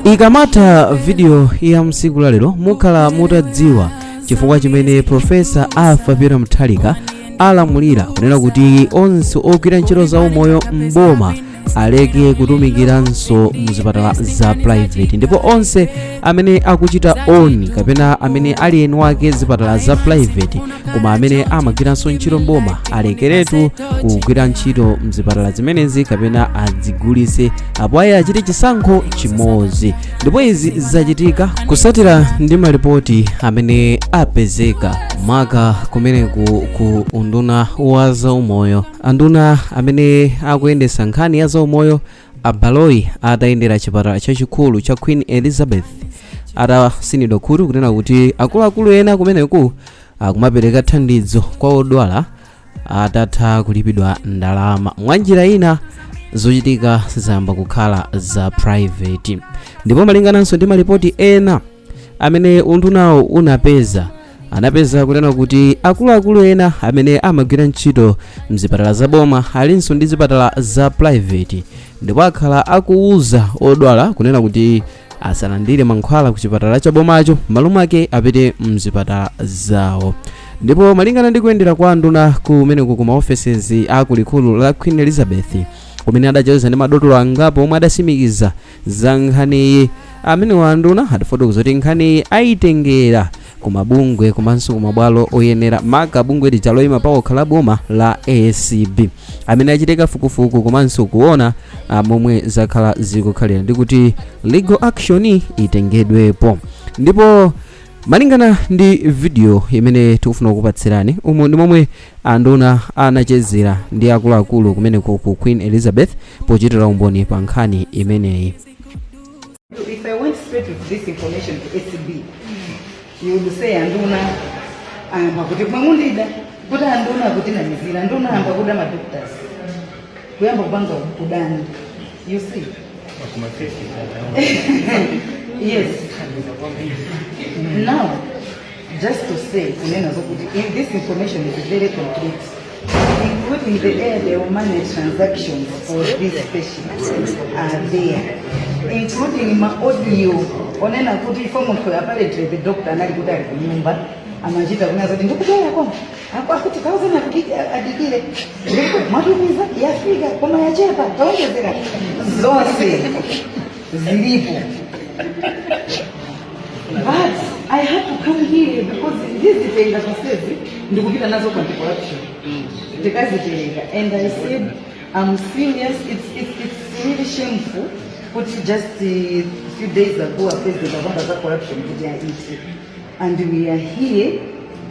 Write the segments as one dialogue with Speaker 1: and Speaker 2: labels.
Speaker 1: Ikamatha video ya msiku lalero, mukhala mutadziwa chifukwa chimene Professor Arthur Peter Mutharika alamulira kunena kuti onse ogwira ntchito za umoyo m'boma aleke kutumikiranso muzipatala za private, ndipo onse amene akuchita own kapena amene ali eni wake zipatala za private koma amene amagwiranso ntchito mboma alekeretu kugwira ntchito mzipatala zimenezi kapena adzigulitse, apo ayi achite chisankho chimodzi. Ndipo izi zachitika kusatira ndi malipoti amene apezeka maka kumeneku ku unduna wa zaumoyo, anduna amene akuyendetsa nkhani ya zaumoyo a Baloyi atayendera chipatala chachikulu cha Queen Elizabeth, atasinidwa khutu kunena kuti akuluakulu ena kumeneku akumapereka thandizo kwa odwala atatha kulipidwa ndalama. Mwanjira ina, zochitika zayamba kukhala za private. Ndipo malingananso ndi malipoti ena amene undunawo unapeza, anapeza kunena kuti akuluakulu ena amene amagwira ntchito mzipatala za boma alinso ndi zipatala za private, ndipo akhala akuwuza odwala kunena kuti asalandire mankhwala ku chipatala cha bomacho, m'malo mwake apite mzipatala zawo. Ndipo malingana ndi kuyendera kwa nduna kumeneku ku maofesezi akulikulu la Queen Elizabeth, kumene adacheza ndi madotolo angapo omwe adasimikiza za nkhaniyi, amene wa nduna adafotokoza kuti nkhaniyi ayitengera ku mabungwe komanso ku mabwalo oyenera, maka bungwe lija loyima pawokha la boma la ACB, amene achite kafukufuku komanso kuona momwe zakhala zikukhalira ndi kuti legal action itengedwepo. Ndipo malingana ndi video imene tikufuna kukupatsirani, umu ndi momwe anduna anachezera ndi akuluakulu kumeneko ku Queen Elizabeth pochitira umboni pa nkhani imeneyi.
Speaker 2: If I went straight with this information to ACB, you would say anduna ayamba kuti mwamundida kuti anduna kuti namizira anduna ayamba kuda ma doctors kuyamba kupanga udani, you see. Yes, now just to say kunena zokuti in this information is very complete, including the Airtel money transactions for this patient are there, including ma audio onena kuti ifo munthu, apparently the doctor anali kuti ali kunyumba, amachita kunena zoti ndikubwera koma akuti kauzeni adikire, mwatumiza yafika koma yachepa, taonjezera. Zonse zilipo. But I had to come here because ndizitenga zonsezi ndikupita nazo ku anti-corruption, ndikazitenga. And I said I'm serious. It's really shameful kuti just a few days ago a president akamba za corruption kuti aite, and we are here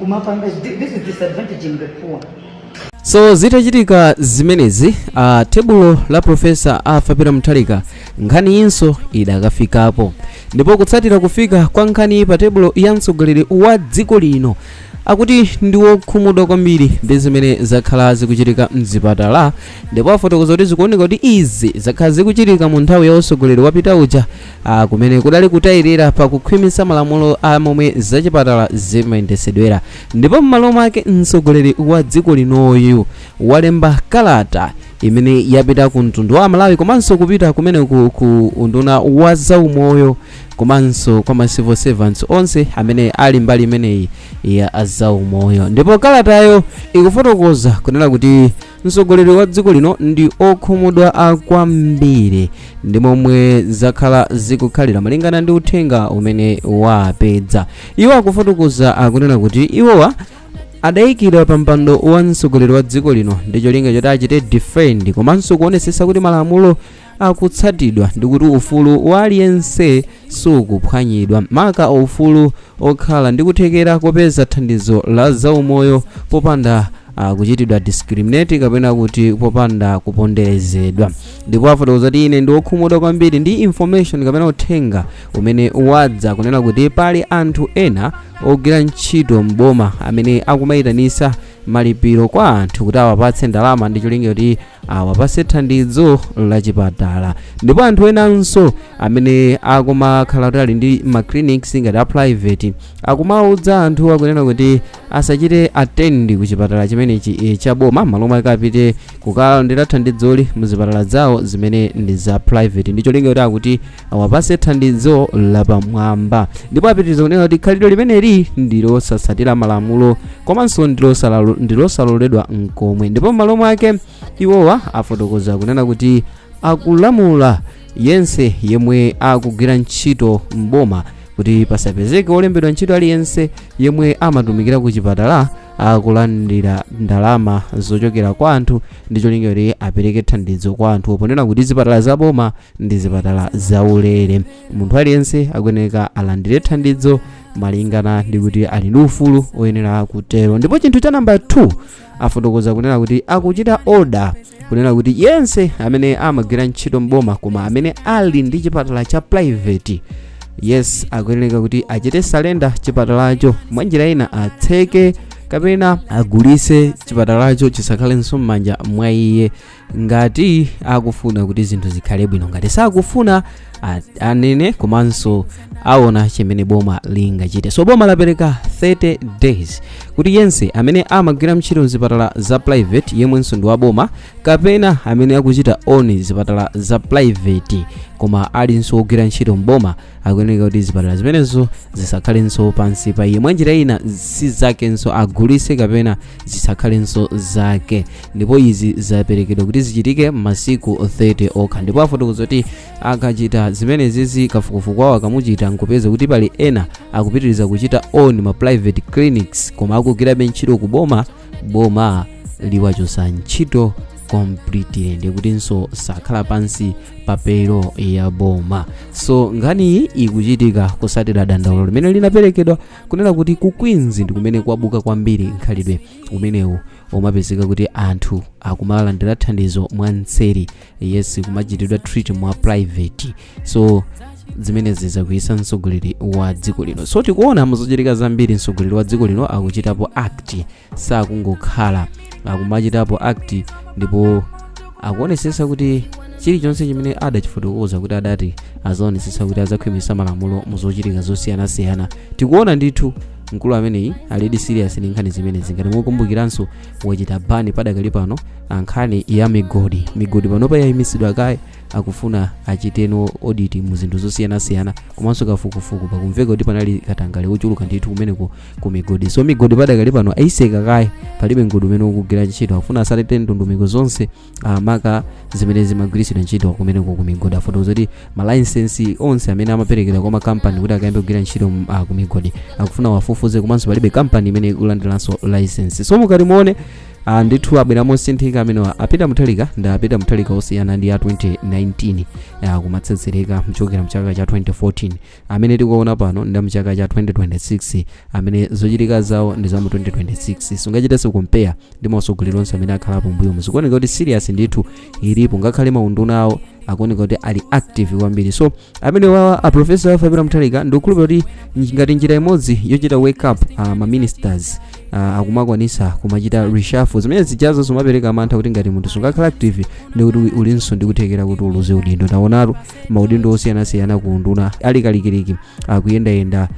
Speaker 2: kumapanga. This is disadvantaging the poor.
Speaker 1: So zitachitika zimenezi, tebulo la Professor Arthur Peter Mutharika nkhani inso idakafikapo. Ndipo kutsatira kufika kwa nkhani pa tebulo ya mtsogoleri wa dziko lino, akuti ndi wokhumudwa kwambiri ndi zimene zakhala zikuchitika mzipatala, ndipo afotokoza kuti zikuoneka kuti izi zakhala zikuchitika mu nthawi ya utsogoleri wapita uja, kumene kudali kutayirira pakukhwimitsa malamulo a momwe zachipatala zimayendesedwera. Ndipo m'malo mwake, mtsogoleri wa dziko linoyu walemba kalata imene yapita ku mtundu wa Malawi komanso kupita kumeneku ku unduna wa zaumoyo komanso kwa ma civil servants onse amene ali mbali imeneyi ya zaumoyo. Ndipo kalatayo ikufotokoza kunena kuti mtsogoleri wa dziko lino ndi okhumudwa kwambiri ndi momwe zakhala zikukhalira malingana ndi uthenga umene wapeza. Iwo akufotokoza akunena kuti iwowa adayikidwa pa mpando wa mtsogoleri wa dziko lino ndi cholinga choti achite defend komanso kuonetsetsa kuti malamulo akutsatidwa ndi kuti ufulu wa aliyense sukuphwanyidwa, maka ufulu okhala ndi kuthekera kopeza thandizo la zaumoyo popanda kuchitidwa discriminate kapena kuti popanda kuponderezedwa. Ndipo afotokoza kuti ine ndi wokhumudwa kwambiri ndi information kapena uthenga umene wadza kunena kuti pali anthu ena ogwira ntchito mboma amene akumayitanisa malipiro kwa anthu kuti awapatse ndalama ndi cholinga kuti awapatse thandizo la chipatala. Ndipo anthu enanso amene akumakhala kuti ali ndi ma clinics ngati a private akumawuza anthu akunena kuti Asachite attend ku chipatala chimenechi cha boma, malo mwake apite kukalandira thandizoli muzipatala zawo zimene ndi za private, ndi cholinga kuti akuti awapase thandizo lapamwamba. Ndipo apitiriza kunena kuti khalidwe limeneli ndilosatsatira malamulo komanso ndilosaloledwa nkomwe. Ndipo m'malo mwake iwowa afotokoza kunena kuti akulamula yense yemwe akugwira ntchito mboma kuti pasapezeke wolembedwa ntchito aliyense yemwe amatumikira ku chipatala akulandira ndalama zochokera kwa anthu, ndi cholinga kuti apereke thandizo kwa anthu, ponena kuti zipatala zaboma ndi zipatala zaulere. Munthu aliyense akuyeneka alandire thandizo malingana ndi kuti ali ndi ufulu oyenera kutero. Ndipo chinthu cha namba 2, afotokoza kunena kuti akuchita order kunena kuti yense amene amagwira ntchito mboma koma amene ali ndi chipatala cha private, yes, akuyeneka kuti achite surrender chipatalacho, mwanjira ina atseke kapena agulise chipatalacho, chisakhalenso m'manja mwa iye ngati akufuna kuti zinthu zikhale bwino. Ngati sakufuna, anene, komanso aona chimene boma lingachite. So boma lapereka 30 days kuti yense amene amagwira ntchito mzipatala za private yemwenso ndi waboma, kapena amene akuchita own zipatala za private koma alinso wogwira ntchito mboma, akuyeneka kuti zipatala zimenezo zisakhalenso pansi pa iye. Mwanjira ina si zakenso, agulise kapena zisakhalenso zake. Ndipo izi zaperekedwa kuti zichitike masiku 30 okha. Ndipo afotokoza kuti akachita zimenezizi, kafukufuku wawo akamuchita nkupeza kuti pali ena akupitiriza kuchita own ma private clinics koma akugwirabe ntchito ku boma, boma liwachosa ntchito completely, ndikutinso sakhala pansi pa payroll ya boma. So nkhaniyi ikuchitika kusatira dandaulo limene linaperekedwa kunena kuti ku Queens ndi kumene kwabuka kwambiri nkhalidwe umenewu umapezeka kuti anthu akumalandira thandizo mwanseri, yes, kumachitidwa treat mwa private. So zimenezi zakuyisa mtsogoleri wa dziko lino. So tikuona muzochitika zambiri mtsogoleri wa dziko lino akuchitapo act, sakungokhala, akumachitapo act, ndipo akuonesesa kuti chilichonse chimene adachifotokoza kuti adati azaonesesa kuti azakhwimitsa malamulo muzochitika zosiyanasiyana. Tikuona ndithu mkulu ameneyi alidi serious ndi nkhani zimenezi. Ngati mukumbukiranso, wachita ban padakali pano nkhani ya migodi. Migodi panopa yayimisidwa kaye, akufuna achiteno audit mu zinthu zosiyanasiyana komanso kafukufuku. Pakumveka kuti panali katangale ochuluka ndithu kumeneko ku migodi. So migodi padakali pano ayiseka kaye, palibe mgodi umene ukugwira ntchito. Akufuna asatete ndondomeko zonse maka zimene zimagwiritsidwa ntchito kumeneko ku migodi. Afotokoza kuti ma license onse amene amaperekedwa kwa makampani kuti akayambe kugwira ntchito ku migodi akufuna wafufuze, komanso palibe kampani imene ikulandiranso license. So mukati muone, ndithu abwera mosinthika amenewa a Peter Mutharika ndi a Peter Mutharika osiyana ndi a 2019, kumatsetsereka mchokera mchaka cha 2014. Amene tikuona pano ndi mchaka cha 2026, amene zochitika zawo ndi za mu 2026, sungachitenso compare ndi mautsogoleri onse amene akhalapo mbuyo. Zikuoneka kuti serious ndithu ilipo, ngakhale maunduna awo akuoneka kuti ali active kwambiri. So amene wawa a Professor Peter Mutharika, ndikukhulupirira kuti ngati njira imodzi yochita wake up ma ministers, akumakwanisa kumachita reshuffle zimene zijazo zimapereka mantha kuti ngati munthu sungakhala active, ndikuti ulinso ndikuthekera kuti uluze udindo. Taonatu maudindo osiyanasiyana ku nduna ali kalikiliki akuyendayenda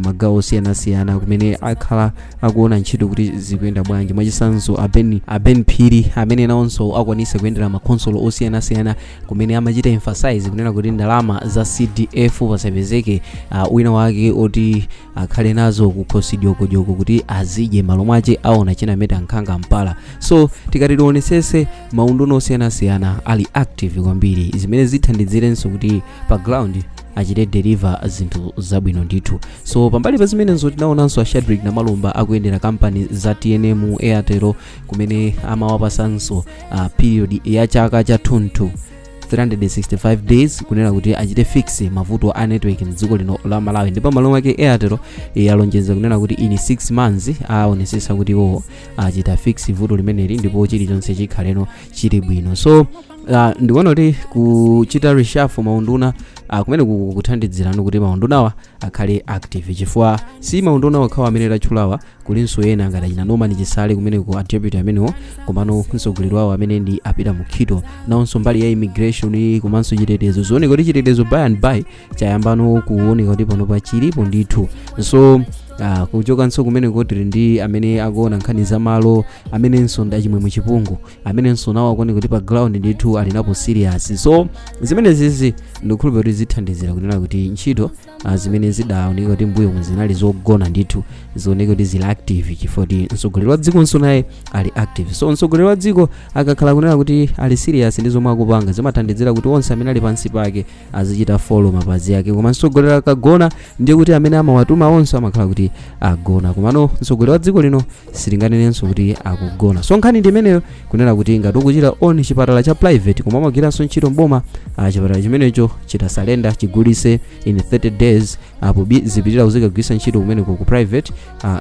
Speaker 1: magawo osiyanasiyana kumene akhala akuona ntchito kuti zikuyenda bwanji. Mwachitsanzo a Ben Phiri, amene nawonso akwanisa kuyendera makhonsolo osiyanasiyana kumene amachita emphasize kunena kuti ndalama za CDF pasapezeke wina wake oti akhale nazo kukhosi dyokodyoko kuti azidye, malo mwache aona chinameta nkhanga mpala. So tikati tionesese, maunduna osiyanasiyana ali active kwambiri, zimene zithandizirenso kuti pa ground achite deliver zinthu zabwino ndithu. So pambali pa zimenezo, tinaonanso a Shadrick Namalomba akuyendera kampani za TNM, Airtel, kumene amawapasanso period ya chaka chathunthu, 365 days, kunena kuti achite fix mavuto a network mdziko lino la Malawi. Ndipo malo mwake Airtel yalonjeza kunena kuti in 6 months aonesesa kuti iwo achita fix vuto limeneli ndipo chilichonse chikhaleno chili bwino. So ndikuona kuti kuchita reshuffle maunduna kumene kuthandizirano kuti maundunawa akhale active, chifukwa si maunduna okhawa amene tatchulawa, kulinso ena ngati achina Norman Chisale kumeneko, a deputy amenewo, komano mtsogoleri wawo amene ndi a Peter Mukhito, nawonso mbali ya immigration komanso chitetezo. Zioneka kuti chitetezo by and by chayambano kuoneka kuti panopa chilipo ndithu. So Kuchokanso kumeneko tili ndi amene akuona nkhani za malo, amenenso ndi Achimwemwe Chipungu, amenenso nawo akuoneka kuti pa ground ndithu ali napo serious. So zimenezizi ndikukhulupirira kuti zithandizira kunena kuti ntchito zimene zidaoneka kuti mbuyo zinali zogona ndithu zioneke kuti zili active, chifukwa kuti mtsogoleri wa dzikonso naye ali active. So mtsogoleri wa dziko akakhala kunena kuti ali serious ndi zomwe akupanga, zimathandizira kuti onse amene ali pansi pake azichita follow mapazi ake. Koma mtsogoleri akagona, ndiye kuti amene amawatuma onse amakhala kuti agona. Komano mtsogoleri wa dziko lino sitinganenenso kuti akugona. So nkhani ndi imeneyo, kunena kuti ngati ukuchita own chipatala cha private koma amagwiranso ntchito mboma, chipatala chimenecho chita surrender, chigulise in 30 days. Apo zipitirira kuzikagwiritsa ntchito kumeneko ku private.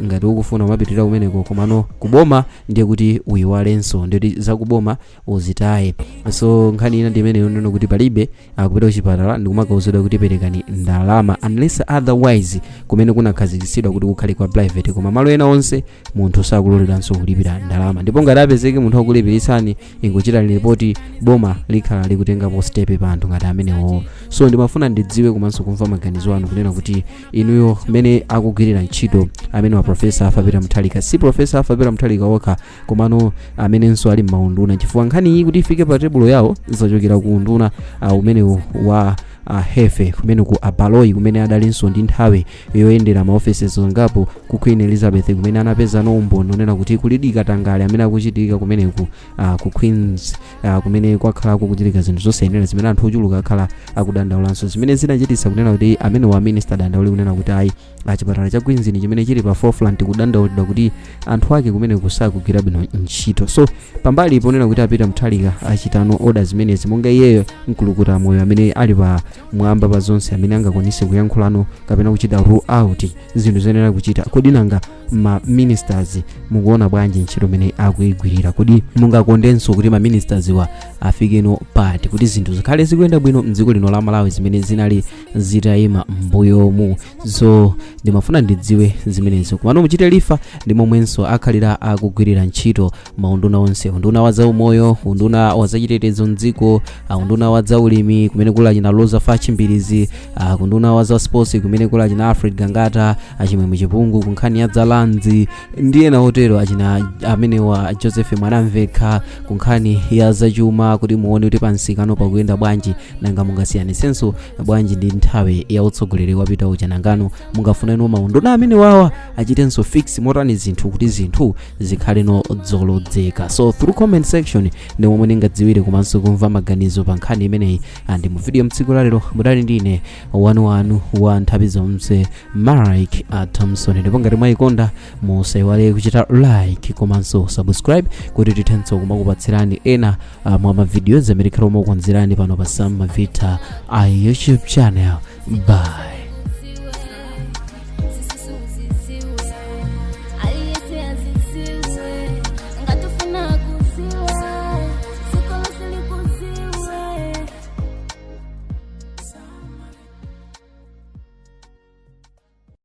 Speaker 1: Ngati ukufuna umapitirira kumeneko, komano kuboma ndiye kuti uyiwalenso, ndiye kuti zakuboma uzitaye. So nkhani ina ndi imeneyo, neno kuti palibe kupita kuchipatala ndikumakawuzidwa kuti perekani ndalama, unless otherwise kumene kunakhazikitsidwa kuti kukhale kwa private. Koma malo ena onse munthu sakuloleranso kulipira ndalama, ndipo ngati apezeke munthu akulipiritsani, ingochita ripoti, boma likhala likutengapo step pa anthu ngati amenewo. So ndimafuna ndidziwe komanso kumva maganizo anu, kunena kuti inuyo mmene akugwirira ntchito amene wa Professor Arthur Peter Mutharika, si Professor Arthur Peter Mutharika okha, komano amenenso ali m'maunduna, chifukwa nkhani iyi kuti ifike pa tebulo yawo zachokera ku unduna umenewu wa health, kumene ku Abaloyi, kumene adalinso ndi nthawi yoyendera maofeses angapo ku Queen Elizabeth, kumene anapeza umboni onena kuti kulidi katangale amene akuchitika kumeneku ku Queens, kumene kwakhalako kuchitika zinthu zosayenera zimene anthu ochuluka akhala akudandaulanso, zimene zinachititsa kunena kuti amene wa minister dandauli kunena kuti ayi, chipatala cha Queens ni chimene chili pa forefront kudandaulidwa kuti anthu ake kumene kusakugwira bwino ntchito. So pambali ponena kuti apita Mutharika achitano order zimenezi, monga iyeyo mkulukuta moyo amene ali pa mwamba pa zonse, amene angakwanise kuyankhulano kapena kuchita rule out zinthu zoyenera kuchita, kodi nanga ma ministers mukuona bwanji ntchito imene akuyigwirira? Kodi mungakondenso kuti ma ministers wa afikeno pati kuti zinthu zikhale zikuyenda bwino mdziko lino la Malawi, zimene zinali zitayima m'mbuyomu? So ndimafuna ndidziwe zimenezo. Komano muchite refer ndi momwenso akhalira akugwirira ntchito maunduna onse: unduna wa zaumoyo, unduna wa zachitetezo mdziko, unduna wa zaulimi kumene kuli achina Roza Fatch Mbilizi, kunduna wa za sports kumene kuli achina Alfred Gangata, Achimwemwe Chipungu ku nkhani ya za lands ndi ena otero, achina amenewa Joseph Mwanamvekha ku nkhani ya zachuma, kuti muone kuti pansikano pakuyenda bwanji. Nanga mungasiyanisenso bwanji ndi nthawi ya utsogoleri wapita uja? Nangano mungafuneno maunduna amene wawa achitenso fix motani zinthu kuti zinthu zikhaleno zolodzeka? So through comment section ndi momwe ndingadziwire komanso kumva maganizo pa nkhani imeneyi. And mu video mtsiku lalero mudali ndine wanuwanu wa nthawi zonse, Mike Thompson. Ndipo ngati mwayikonda, musayiwale kuchita like komanso subscribe kuti tithenso kumakupatsirani ena mwa mavideos amene tikhala omakukonzerani pano pa Sam Mavita a YouTube channel. Bye.